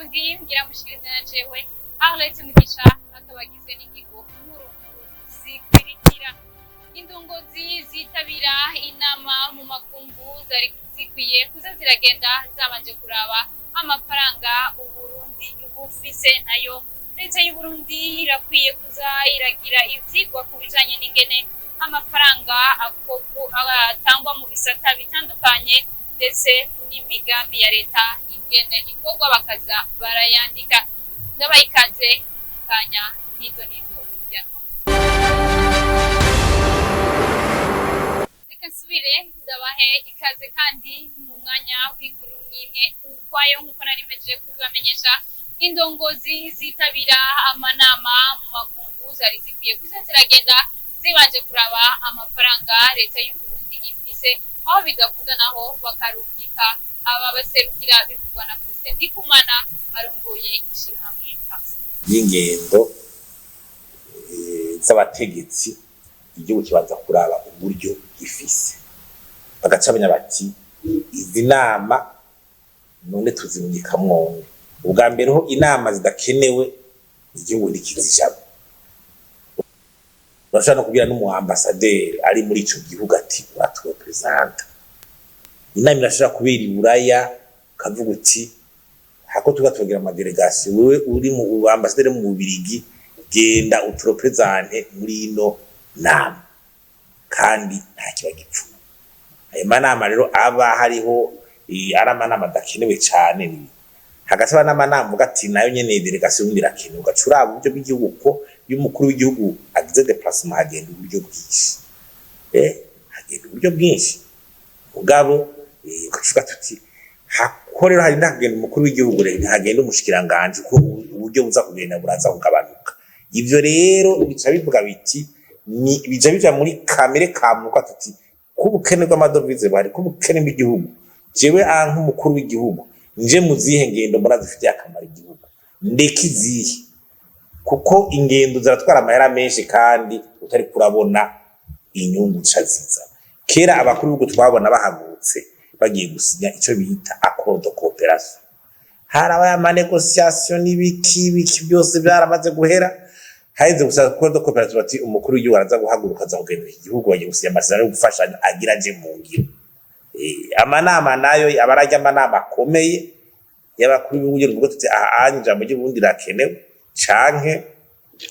Burundi. Mbwira mushikirize na jewe Arlette Mugisha, akaba agizwe n'ingingo nkuru nkuru zikurikira: indongozi zitabira inama mu makungu zari zikwiye kuza ziragenda zabanje kuraba amafaranga Uburundi bufise. Nayo leta y'Uburundi irakwiye kuza iragira ivyigwa ku bijanye n'ingene amafaranga atangwa mu bisata bitandukanye, ndetse n'imigambi ya leta ingene ikorwa, bakaza barayandika. Ndabaha ikaze kanya nido nido. Reka nsubire ndabahe ikaze kandi mu mwanya w'inkuru n'imwe ukwayo. Nk'uko nari mpejeje kubibamenyesha, indongozi zitabira amanama mu makungu zari zikwiye kuza ziragenda zibanje kuraba amafaranga leta y'Uburundi ifise, aho bidakunda naho bakarungika aba baserukira. Bivugwa na Faustin Ndikumana arongoye ishirahamwe TASI. Y'ingendo z'abategetsi, igihugu kibanza kuraba uburyo gifise, bagaca bamenya bati: "Izi nama none tuzirungikamwo?" Ubwa mbere ho, inama zidakenewe igihugu ntikizijamwo. Urashobora no kubwira n'umu ambasaderi ari muri ico gihugu ati: "Uraturepresenta." Inama irashobora kubera i Buraya, ukavuga uti: "Hako tuba turagira ama délégation, wewe uri mu ambasaderi mu Bubirigi, genda uturepresente muri ino nama." Kandi nta kiba gipfuye. Ayo manama rero aba hariho ari amanama adakenewe cane. Ni hagati aba n'amanama uvuga ati: "Nayo nyene délégation ubundi irakenewe." Ugaca uraba uburyo bw'igihugu, ko iyo umukuru w'igihugu agize déplacement hagenda uburyo bwinshi, hagenda uburyo bwinshi. Mugabo ugaca uvuga tuti: "Hako rero hari ndakugenda umukuru w'igihugu, rero ntihagenda umushikiranganje," kuko uburyo buza kugenda buraza kugabanuka. Ivyo rero bica bivuga biti ni bija bija muri kamere ka muntu tuti k'ubukene bw'amadovize buhari, k'ubukene bw'igihugu. Jewe a nk'umukuru w'igihugu, nje mu zihe ngendo mbona zifitiye akamaro igihugu, ndeka izihe? Kuko ingendo ziratwara amahera menshi kandi utari kurabona inyungu ca ziza. Kera abakuru b'ibihugu twabona bahagurutse bagiye gusinya ico bita accord de coopération, harabaye ama négociation n'ibiki biki, byose byaramaze guhera. Haheze gusa accord de coopération, bati umukuru w'igihugu araza guhaguruka aza kugendera igihugu, bagiye gusinya amasezerano yo gufashanya, agira aje mu ngiro. Amanama nayo aba arajya amanama akomeye y'abakuru b'ibihugu, tuvuga tuti: "Aha anye ijambo ry'Uburundi rirakenewe, canke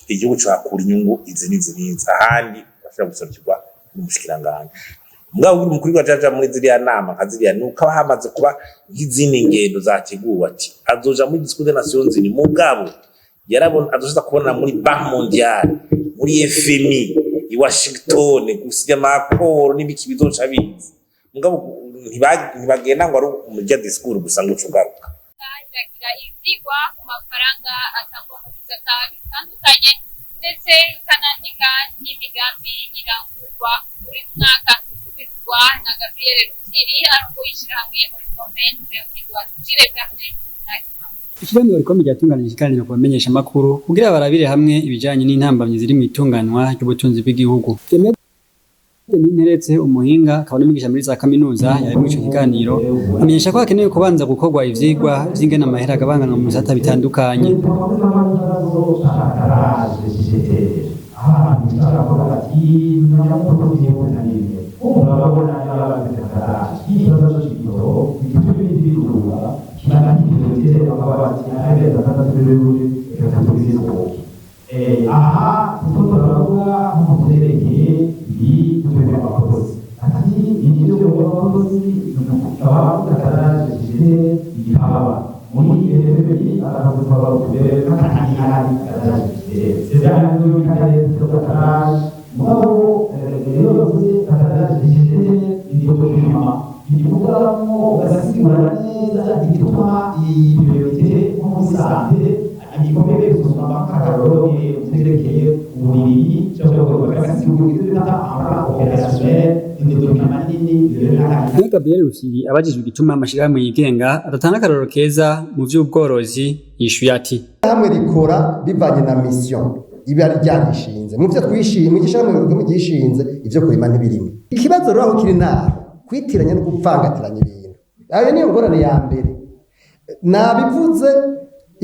igihugu cohakura inyungu izi n'izi n'izi." Ahandi bashobora guserukirwa n'umushikiranganji. Mugabo buri mukuru ajaja muri ziriya nama nka ziriya, nuko aba hamaze kuba nk'izindi ngendo zateguwe, ati azoja muri discours des Nations Unies, mugabo yarabona azoza kubona muri Banque mondiale, muri FMI i Washington, gusinya ama accord n'ibiki bizoca biza. Mugabo ntibagenda ngo ari umurya discours gusa ngo uce ugaruka. Iragira ivyigwa ku mafaranga atangwa mu bisata bitandukanye, ndetse ikanandika n'imigambi irangurwa buri mwaka. Bivugwa na Gabriel Rufyiri arongoye ishirahamwe Olucome. Vyavugwa Tujire Verne na Ishirahamwe Olucome ryatunganije ikiganiro ku bamenyeshamakuru kugira barabire hamwe ibijanye n'intambamyi ziri mw'itunganwa ry'ubutunzi bw'igihugu. Ninteretse, umuhinga akaba n'umwigisha muri za kaminuza yari muri ico kiganiro, amenyesha ko hakenewe kubanza gukorwa ivyigwa vy'ingene amahera agabanganwa mu bisata bitandukanye. Aho abantu bicara bakavuga bati: "Nyamukuru byihuta nibyo urabona, niba bafite cadrage y'ikibazo c'igitoro, igituma ibindi biduga kiba priorité," bakavuga bati: "Amezi 6 rero reka tubizisohoke." Aha kuko turavuga nko mu vyerekeye ibi by'abakozi, ati ibi by'abakozi abavuga cadrage budgétaire ikaba muri FFI, bakavuga kandi hari cadrage budgétaire, c'est bien ndio cadrage. Mugabo rero bavuze cadrage budgétaire, ni document ivugamo ugasigura neza igituma iyi priorité nko muri santé igikomeye gusumba, nk'akarorero vyerekeye uburimyi, cyangwa bagasigura ibyo bita un plan opérationnel. Ni document nini. Nayo Gabriel Rufyiri abajijwe igituma amashirahamwe yigenga adatanga akarorero keza mu vy'ubworozi, yishuye ati: Hamwe rikora bivanye na mission iba ryarishinze. Mu byo twishimiye, igishami ryishinze ivyo kurima ntibirimo. Ikibazo rero aho kiri naho kwitiranya no guvangatiranya ibintu, ayo niyo ngorane ya mbere nabivuze.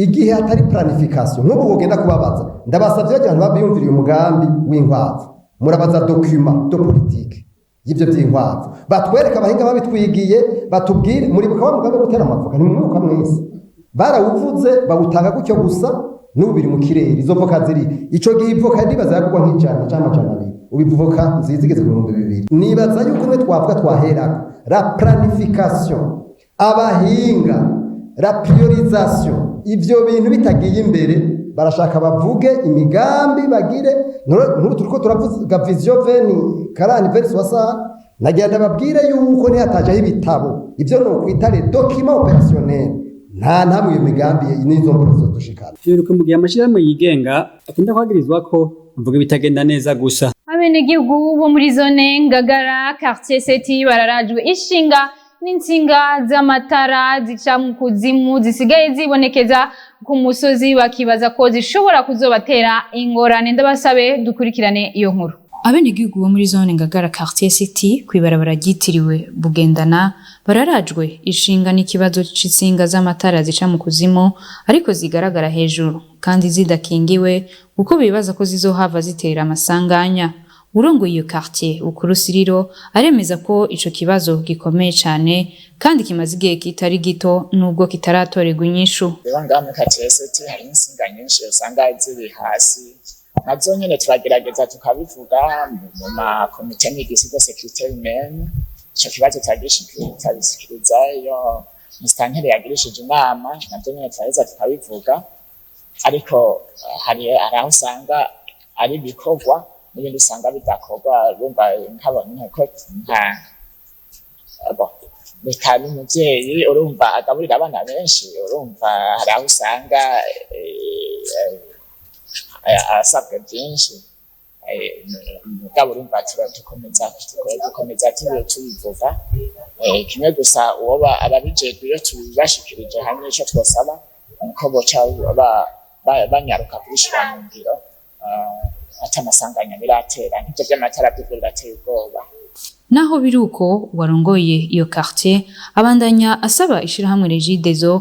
Igihe hatari planification, nk'ubu wogenda kubabaza, ndabasavye bagira abantu babiyumviriye umugambi w'inkwavu, murabaza document de politique y'ivyo vy'inkwavu, batwereka abahinga babitwigiye, batubwire. Muribuka wa mugambi wo gutera amavoka? Ntimumwibuka mwese? Barawuvuze, bawutanga gutyo gusa, n'ubu biri mu kirere. Izo voka ziri ico gihe, ivoka ndibaza yagurwa nk'ijana canke 200, ubu ivoka nziza igeze ku 2000. Nibaza yuko umwe twavuga twaherako la planification, abahinga, la priorisation. Ivyo bintu bitagiye imbere, barashaka bavuge imigambi bagire. Nk'ubu turiko turavuga vision 2040, 2060, nagira ndababwire yuko ntihatajaho ibitabo, ivyo nokwita les documents opérationnels, nta ntamwe iyo migambi n'izo mboro zizodushikana. Vyiruka mu gihe amashirahamwe yigenga akunda kwagirizwa ko avuga ibitagenda neza gusa. Abenegihugu bo muri zone Ngagara, quartier Seti, bararajwe ishinga n'intsinga z'amatara zica mu kuzimu zisigaye zibonekeza ku musozi, bakibaza ko zishobora kuzobatera ingorane. Ndabasabe dukurikirane iyo nkuru. Abenegihugu bo muri zone Ngagara, quartier City, kw'ibarabara ryitiriwe Bugendana, bararajwe ishinga n'ikibazo c'intsinga z'amatara zica mu kuzimu ariko zigaragara hejuru kandi zidakingiwe, kuko bibaza ko zizohava zitera amasanganya. Urongoye iyo quartier, Bukuru Siriro, aremeza ko ico kibazo gikomeye cane kandi kimaze igihe kitari gito nubwo kitaratorerwa inyishu. Rero ngaha muri quartier City hari insinga nyinshi usanga ziri hasi, nazo nyene turagerageza tukabivuga mu makomite mixte de sécurité humaine. Ico kibazo turagishikiriza iyo musitanteri yagirishije inama, navyo nyene turaheza tukabivuga, ariko hari aho usanga ari ibikorwa n'ibindi usanga bidakorwa. Urumva nko nka bon, reka n'umuvyeyi urumva agaburira abana benshi, urumva hari aho usanga asabwa byinshi. Mugabo urumva dukomeza tubivuga. Kimwe gusa, uwoba ababijejwe, iyo tubibashikirije hamwe, ico twosaba nuko boca banyaruka kubishira mu ngiro, ata amasanganya biratera. Nk'ivyo vy'amatara vyovyo birateye ubwoba. Naho biruko, warongoye iyo quartier abandanya asaba ishirahamwe Regideso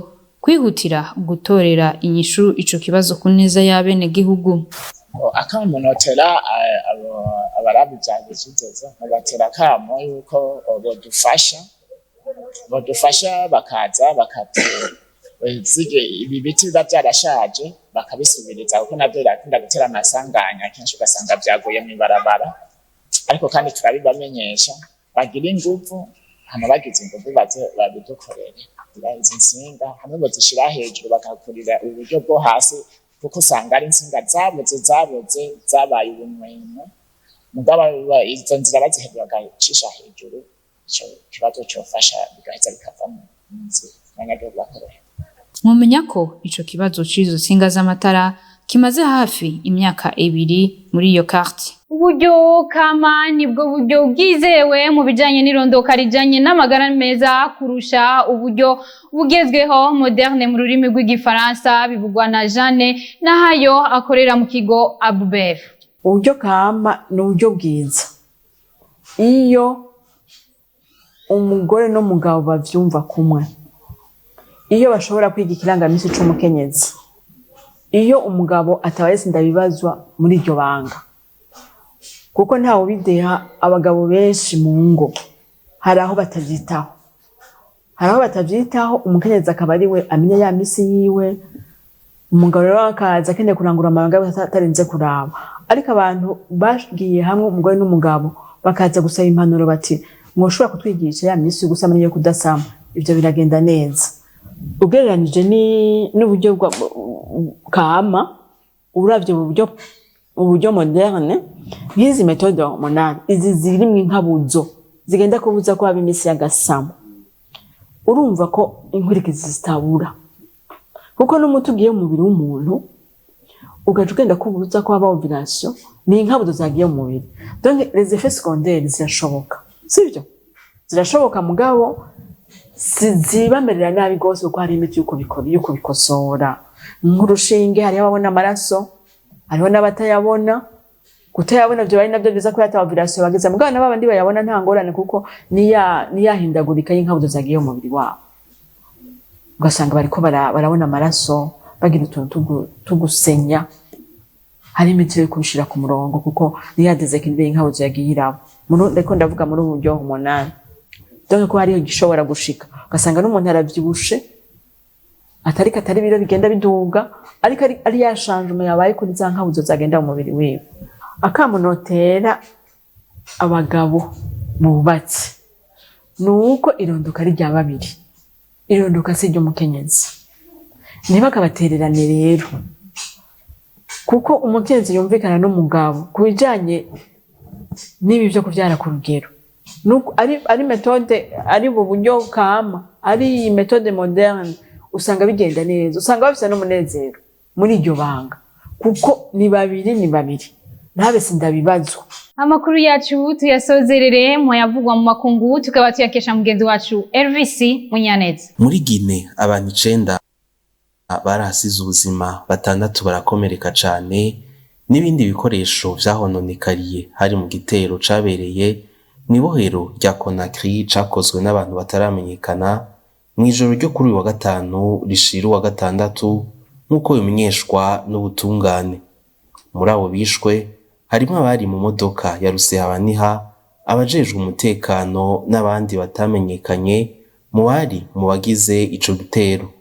kwihutira gutorera inyishu ico kibazo ku neza y'abenegihugu. Akamo notera abarabi vya Regideso, nobatera akamo yuko bodufasha bakaza bakatu zige ibi biti biba vyarashaje bakabisubiriza, kuko navyo birakunda gutera amasanganya kenshi, ugasanga vyaguye mw'ibarabara. Ariko kandi turabibamenyesha, bagira inguvu, hama bagize inguvu baze babidukorere. Izi nsinga hamwe bozishira hejuru bakakurira uburyo bwo hasi, kuko usanga ari intsinga zaboze zabaye ubumwemwe. Mugabo izo nzira bazihebye bagacisha hejuru, ico kibazo cofasha bigaheza bikava mu nzira, abanyagihugu bakoroherwa. Mwomenya ko ico kibazo c'izo ntsinga z'amatara kimaze hafi imyaka 2 muri iyo quartier. Uburyo kama nibwo buryo bwizewe mu bijanye n'irondoka rijanye n'amagara meza kurusha uburyo bugezweho, moderne mu rurimi rw'igifaransa, bivugwa na Jeanne Nahayo akorera mu kigo Abubef. Uburyo kama ni uburyo bwiza iyo umugore n'umugabo bavyumva kumwe, iyo bashobora kwiga ikirangamisi c'umukenyezi, iyo umugabo atabaye sindabibazwa muri iryo banga, kuko ntawe ubideha. Abagabo benshi mu ngo hari aho batavyitaho, hari aho batavyitaho, umukenyezi akaba ari we amenya ya misi yiwe, umugabo rero akaza akeneye kurangura amabanga atarinze kuraba. Ariko abantu bagiye hamwe, umugore n'umugabo, bakaza gusaba impanuro bati: "Mwoshobora kutwigisha ya misi yo gusama n'iyo kudasama?" Ivyo biragenda neza ugereranije n'uburyo kama. Uravye uburyo moderne, nk'izi méthode hormonale, izi zirimwo inkabuzo zigenda kubuza ko haba imisi y'agasamo, urumva ko inkurikizi zitabura, kuko n'umuti ugiye mu mubiri w'umuntu ugaca ugenda kubuza ko haba ovulation, ni inkabuzo zagiye mu mubiri. Donc les effets secondaires zirashoboka, sibyo? Zirashoboka, mugabo zibamerera nabi rwose, kuko hari imiti y'uko bikosora, nk'urushinge. Hariho ababona amaraso, hariho n'abatayabona. Kutayabona byo bari nabyo byiza ko yata ovulation bageze, mugabo na babandi bayabona nta ngorane, kuko niyahindagurika y'inkabuzo zagiye mu mubiri wabo, ugasanga bariko barabona amaraso. Bagira utuntu tugusenya, hari imiti yo kubishira ku murongo, kuko niyadeze kintu inkabuzo yagiye iraba. Ndiko ndavuga muri ubu buryo hormonal, donc ko hariho igishobora gushika ugasanga n'umuntu aravyibushe, atari katari biro bigenda biduga, ariko ari ya changement yabaye kuri za nkabuzo zagenda mu mubiri wiwe. Akamunotera abagabo bubatse nuko irondoka ari rya babiri, irondoka si iry'umukenyezi. Ntibakabatererane rero, kuko umukenyezi yumvikana n'umugabo ku bijanye n'ibi byo kuvyara ku rugero. Nuko ari méthode, ari bu buryo kama, ari méthode moderne, usanga bigenda neza, usanga bafise n'umunezero muri iryo banga, kuko ni babiri, ni babiri, ntabe sindabibazwa. Amakuru yacu tuyasozerere mu yavugwa mu makungu, tukaba tuyakesha mugenzi wacu Elvis Munyaneza. Muri Gine abantu 9 barahasize ubuzima, 6 barakomereka cane, n'ibindi bikoresho vyahononekariye hari mu gitero cabereye mw'ibohero rya Conakry cakozwe n'abantu bataramenyekana mw'ijoro ryo kuri uyu wa gatanu rishira uwa gatandatu, nk'uko bimenyeshwa n'ubutungane. Muri abo bishwe harimwo abari mu modoka ya Rusehabaniha, abajejwe umutekano n'abandi batamenyekanye mu bari mu bagize ico gitero.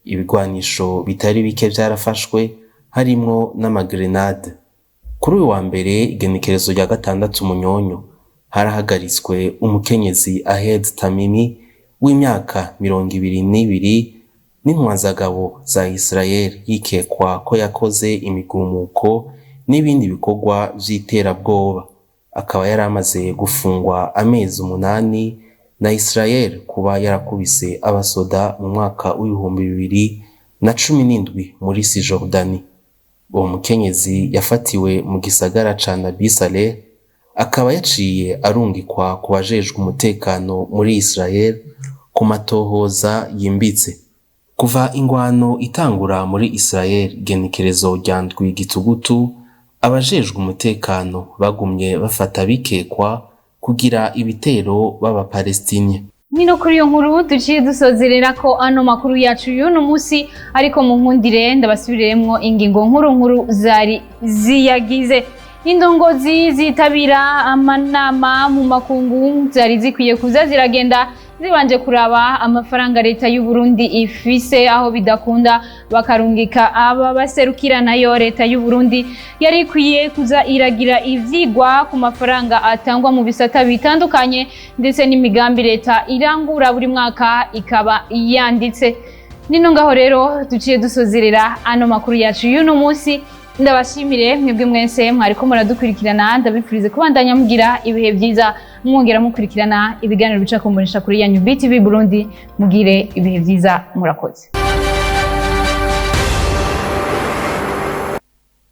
Ibigwanisho bitari bike vyarafashwe, harimwo n'amagrenade. Kuri uyu wa mbere, igenekerezo rya 6 Munyonyo, harahagaritswe umukenyezi Ahed Tamimi w'imyaka 22 n'intwazagabo za Israel, yikekwa ko yakoze imigumuko n'ibindi bikorwa vy'iterabwoba. Akaba yari amaze gufungwa amezi 8 na Israel kuba yarakubise abasoda mu mwaka w'2017 muri Cisjordanie. Uwo mukenyezi yafatiwe mu gisagara ca Nabi Saleh, akaba yaciye arungikwa ku bajejwe umutekano muri Israel ku matohoza yimbitse. Kuva ingwano itangura muri Israel igenekerezo rya 7 Gitugutu, abajejwe umutekano bagumye bafata bikekwa kugira ibitero b'Abapalestinye. Ni no kuri iyo nkuru duciye dusozerera ko ano makuru yacu y'uno munsi, ariko mu nkundire ndabasubiriremwo ingingo nkuru nkuru zari ziyagize. Indongozi zitabira amanama mu makungu zari zikwiye kuza ziragenda zibanje kuraba amafaranga leta y'u Burundi ifise, aho bidakunda bakarungika aba baserukira. Nayo leta y'u Burundi yari ikwiye kuza iragira ivyigwa ku mafaranga atangwa mu bisata bitandukanye, ndetse n'imigambi leta irangura buri mwaka ikaba yanditse. Nino ngaho rero duciye dusozerera ano makuru yacu y'uno munsi. Ndabashimire mwebwe mwese mwariko muradukurikirana, ndabifurize kubandanya mugira ibihe byiza, mwongera mukurikirana ibiganiro bica ku mbonesha kuri yanyu BTV Burundi. Mugire ibihe byiza, murakoze.